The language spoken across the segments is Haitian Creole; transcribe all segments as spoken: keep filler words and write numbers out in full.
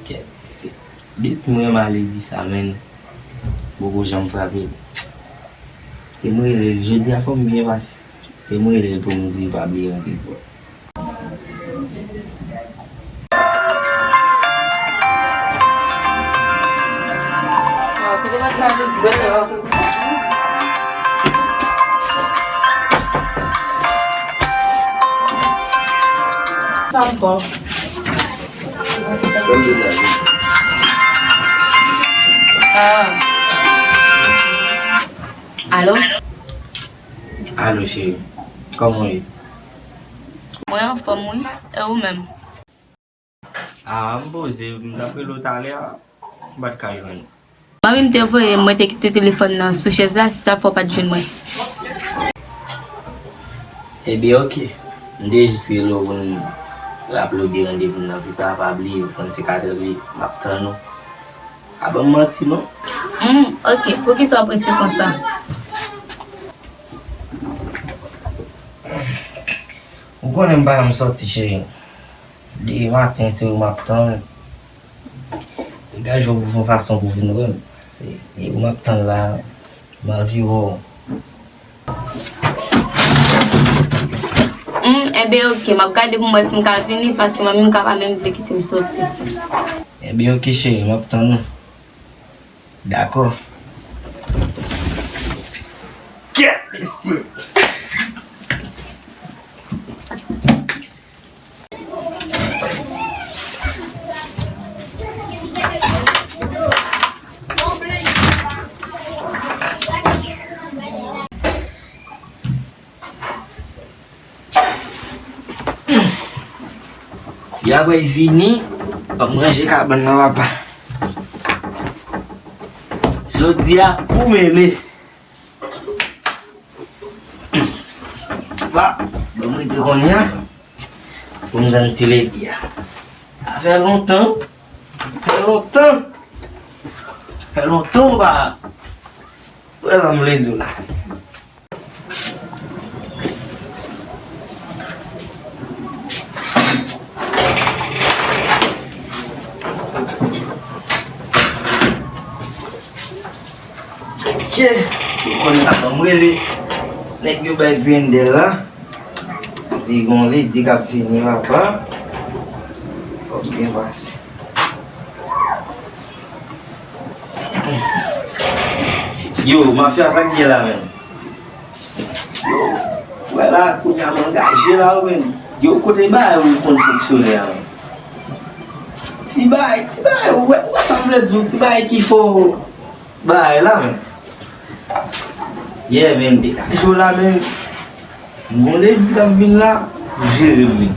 Kèt, se depi m renmen Lady sa, menn, m poko janm frape l. Te m rele l, jodi a fò m byen pase. Te m rele l pou m di l pa bliye randevou a. Ah. Alo? Alo, cheri. Kòman w ye? Mwen anfòm, wi. E ou menm? Ah, m poze, m t ap rele w talè a, m pa t ka jwenn ou. Manmi m te voye m, mwen te kite telefòn nan sou chèz la, se sa k fè w pa t jwenn mwen. Ebyen, oke. M te jis rele w pou n raple w de randevou n nan pita, pa bliye, ou konn se kat è li, m ap tann ou. Pa ban m manti, non. Hmm, oke. Poukisa w prese konsa? Ou konnen m pa janm sòti, cheri. Depi maten, se ou m ap tann. Degaje w pou fè yon fason pou vin wè m. Se, e ou m ap tann la, m anvi wè w. Hmm, enben, oke, m ap gade pou m wè si m ka vini, paske manmi m ka pa menm vle kite m sòti. Enben, oke, cheri, m ap tann ou. Dakò. Kèt, mesye! Yaway vini, m ap ranje kabann nan, papa. Jodi a, pou mele. Pa, ban m rete kounye a. Pou m tann ti Lady a. Sa fè lontan. Fè lontan. Fè lontan w pa wè sa m vle di w la. Ok, ou konnen la, ban m rele nèg yo bay grendè la. Di gon Lady k ap vini, papa. Fò m byen pase. Yo, mafya, sa k gen la menm? Yo, wè la, kounye a m angaje la, wi, menn. Yo, kote bagay ou konn fonksyone a, menn? Ti bagay, ti bagay, ou wè, ou wè sa m vle di w, ti bagay ki fò bagay la, menn. Yeah, menn, degaje w la, menn. Gon Lady k ap vin la, jere m li.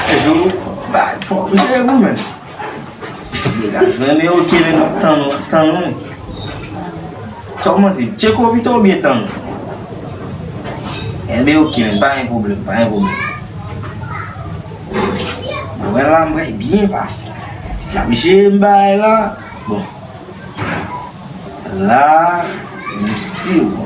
Degaje w, bagay fò, jere m, menn. Degaje w, men ok, menn, m ap tann ou, m ap tann ou, menn. Sa w panse? Tcheke w pito oubyen tann ou? Enben, ok, menn, pa gen pwoblèm, pa gen pwoblèm. Bon, wè la, m pral byen pase. Si ap jere m bagay la, bon. La, m si w konn.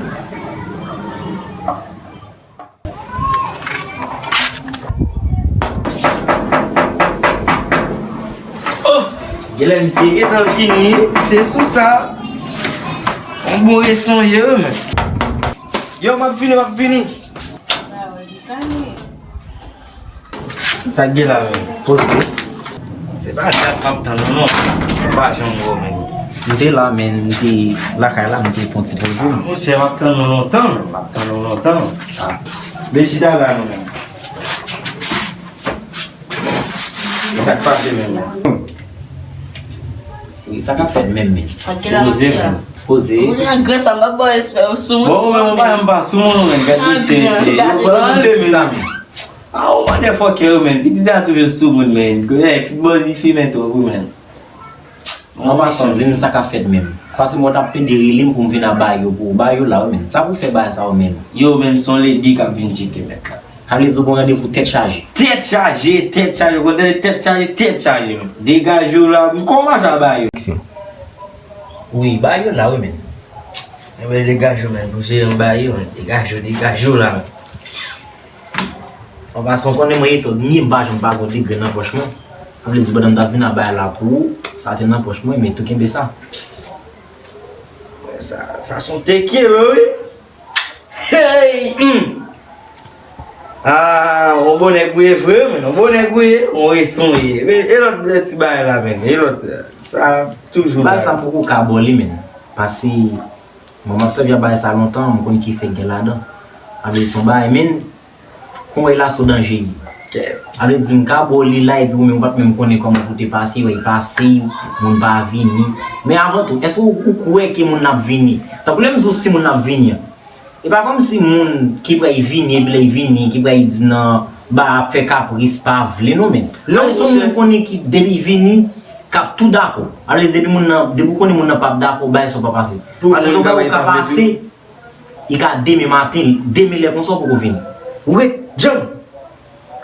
Oh! Genlè misye gentan vini, se sou sa. Yon bon resonye, wi, men. Yo, m ap vini, m ap vini. Sa gen la menm. Poze. Se pa dat m ap tann ou non. M pa janm wè w menm. M te la, men m te lakay la, m te pran ti poze m. Monchè, m ap tann ou lontan, menm. M ap tann ou lontan. Ah. Men chita la nou menm. E sa k pase menm la? Wi, sa k ap fèt menm, men. Poze, menm. Poze. Ou gen grenn sa, m ap ba w respè, ou sou moun. Bon, men, mwen pa, m pa sou moun, men. Gade misye, gade misye. Anle, men. Ah, ou motherfucker, men. Piti sa toujou sou moun, men. Kounye a, ti bòz, li fimen twòp, wi, men. An pasan, di m sa k ap fèt menm. Paske mwen t ap pede rele m pou m vin a Bayo pou Bayo la, wi, men. Sa pou fè bagay sa, wi, men. Yo, men, se yon lady k ap vin tcheke mèt la. Sa vle di w gon randevou tèt chaje. Tèt chaje, tèt chaje, ou konn tande tèt chaje, tèt chaje, men. Degaje w la, m kòmanse a Bayo. Wi, Bayo la, wi, men. Enben, degaje w, men, pou jere m Bayo, men. Degaje w, degaje w la, men. An pasan, ou konnen mwen eto, ni m pa janm pa gon de grenn nan pòch mwen. Sa vle di, pandan m t ap vin ak bagay la pou ou, sa te nan pòch mwen, men tou kenbe sa. Sa, sa se yon tekil, wi. Hey! Hmm. Ah, yon bon nèg ou ye vre, men. Yon bon nèg ou ye, yon reson ou ye. Men, e lòt ti bagay la, men. E lòt, sa toujou la. Bagay sa m poko ka ba w li, men. Paske mwen m ap sèvi ak bagay sa lontan, m konn ki fèk gen ladan. Sa vle di se yon bagay, men, kon w wè la, se yon danje li ye. Kèt. Sa vle di m ka ba w li la, epi ou menm ou p ap menm konnen kòman pou te pase, wè, l pase, moun pa vini. Men avan tou, èske ou, ou kwè ke moun nan ap vini? Tankou lè m di w si moun nan ap vini an, e pa kòmsi moun ki pral vini, epi lè l vini, ki pral di nan ba ap fè kapris, pa vle non, men. Non, se yon moun konnen ki depi vini, k ap tou dakò. Alòs, depi moun nan, depi w konnen moun nan p ap dakò, bagay sa w pa pase. Paske se yon bagay ou ka pase, li ka demen maten, demen lè konsa w poko vini. Ou ret djanm.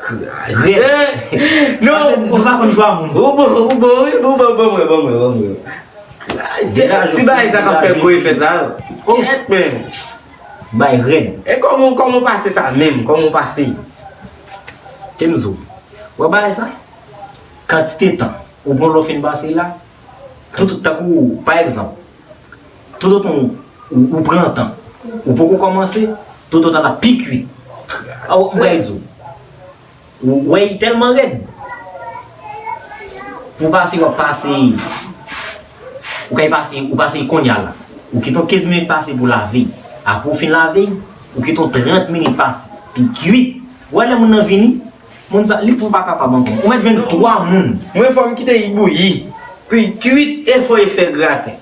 Kraze. Red. Non. Paske nou pa konn jwa moun. Ou bon, ou bon, wi, ou bon, bon, bon, bon, bon, bon. Kraze. Ti bagay sa k ap fè gwo efè sa. Kèt, men. Bay red. E kòman, kòman w pase sa menm? Kòman w pase? Te m di w. Wè bagay sa? Kantite tan. Ou gon lè w fin pase la, tout, tankou, pa egzanp, tout otan ou, ou, ou pran tan, ou poko kòmanse, tout otan l ap pi kwit. A, ou, m pral di w, ou wè, li tèlman rèd. Pou pase, w ap pase, ou kay pase, ou pase kounye a la. Ou kite yon kenz minit pase pou lave. Apre ou fin lave, ou kite yon trant minit pase. Pi kwit. Ou wè lè moun nan vini, moun sa, li pou pa kapab ankò. Ou mèt jwenn twa moun. Mwen, fò m kite li bouyi. Pou li kwit e fò li fè graten.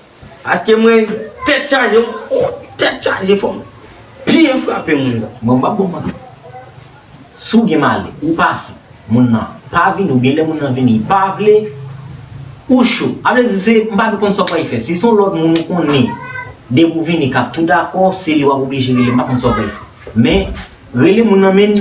Paske mwen, tèt chaje, mwen, tèt chaje, fò m byen frape moun sa. Mwen, m p ap ba w manti. Si w gen malè, ou pase, moun nan pa vini, oubyen lè moun nan vini, li pa vle, ou cho. Sa vle di se, m pa konn sa w pral fè. Si se yon lòt moun ou konnen, depi w vini, k ap tou dakò, se li w ap oblije rele, m pa konn sa w pral fè. Men, rele moun nan, men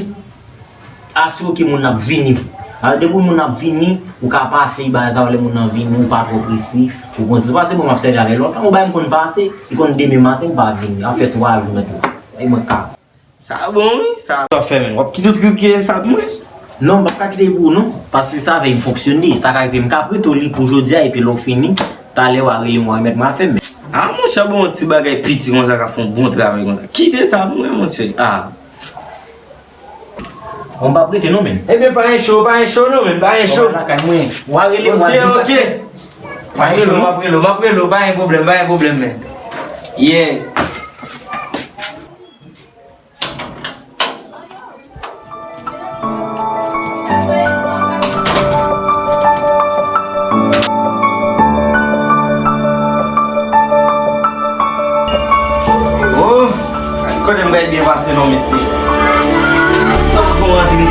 asire w ke moun nan ap vini vre. Alò, depi moun nan ap vini, ou ka pase bagay sa yo lè moun nan vini, ou pa twò prese, ou konn se pase mwen m ap sèvi avè l lontan, yon bagay m konn pase, li konn demen maten, m pa vini, ap fè twa jou mèt la. E mwen ka. Sa bon, wi, sa. Sa w fè, menm? W ap kite tout kriye sa pou mwen? Non, m p ap ka kite l pou ou, non, paske se avè l m fonksyone, sa ka rive m ka prete w li pou jodi a, epi lè w fini, talè w a rele m, w a remèt mwen afè m, men. Ah, monchè, bon, ti bagay piti konsa ka fè yon bon travay konsa. Kite sa pou mwen, monchè. Ah. Bon, m p ap rete non, men. Ebyen, pa gen cho, pa gen cho non, men, pa gen cho. Ou lakay mwen. W a rele m, w a di m sa k fèt. Pa gen cho non. M ap rele w, m ap rele w, pa gen pwoblèm, pa gen pwoblèm, men. Yeah. Oh, kote m bay byen pase non, mesye. Bon, antre.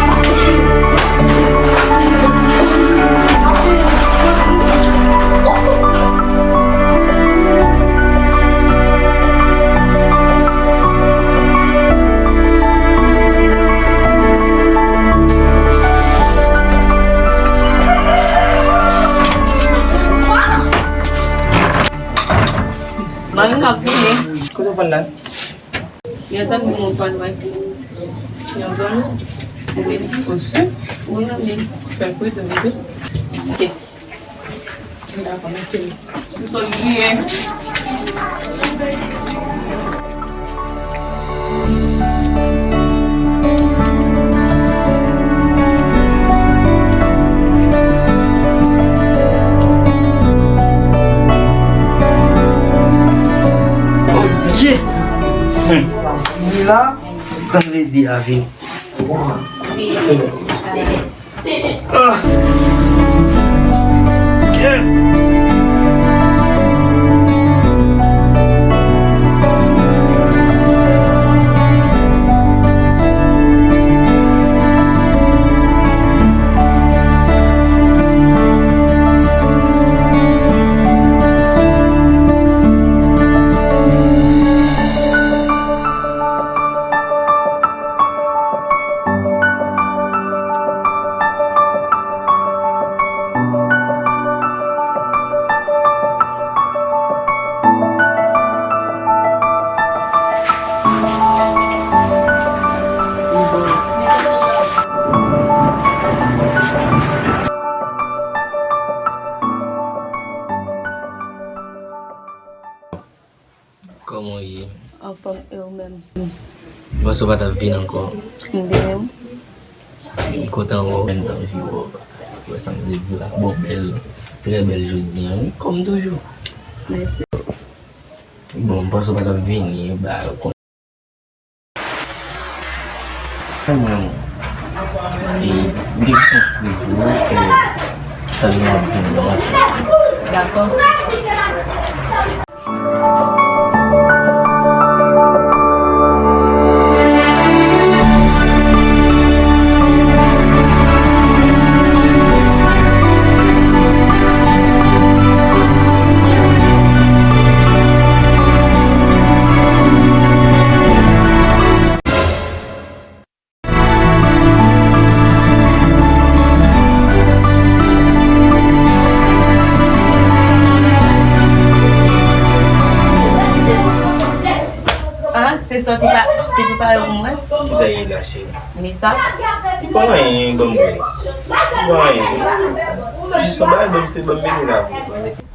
Mami m ap vini. Kote w pral la? Gen zanmi mwen pral wè. Yon zanmi? Wi. Ou si? Wi, mami. Fè pri de vide. Ok. Dakò, mèsi. Se sòs byen. Ok. Hmm. Li la, kan l di a vini. Ah. Kòman w ye? Anfòm, e ou menm? Bon, si w pa t ap vin ankò. M byen. M kontan wè w. Menm tan m vin wè w. Wè sa m te di w la. Bon, bèl, trè bèl jodi a, wi, kòm toujou. Mèsi. Bon, m panse w pa t ap vini, ba, Mwen, e, m te gen yon sipriz pou ou, ke sa vin ap vin nan. Dakò. Ah, se sa w te pa, te prepare pou mwen? Kisa ye la, cheri? Men sa? Li pa anyen, ban m wè. Li pa anyen. Jis yon bagay, ban m se, ban m mete la pou ou.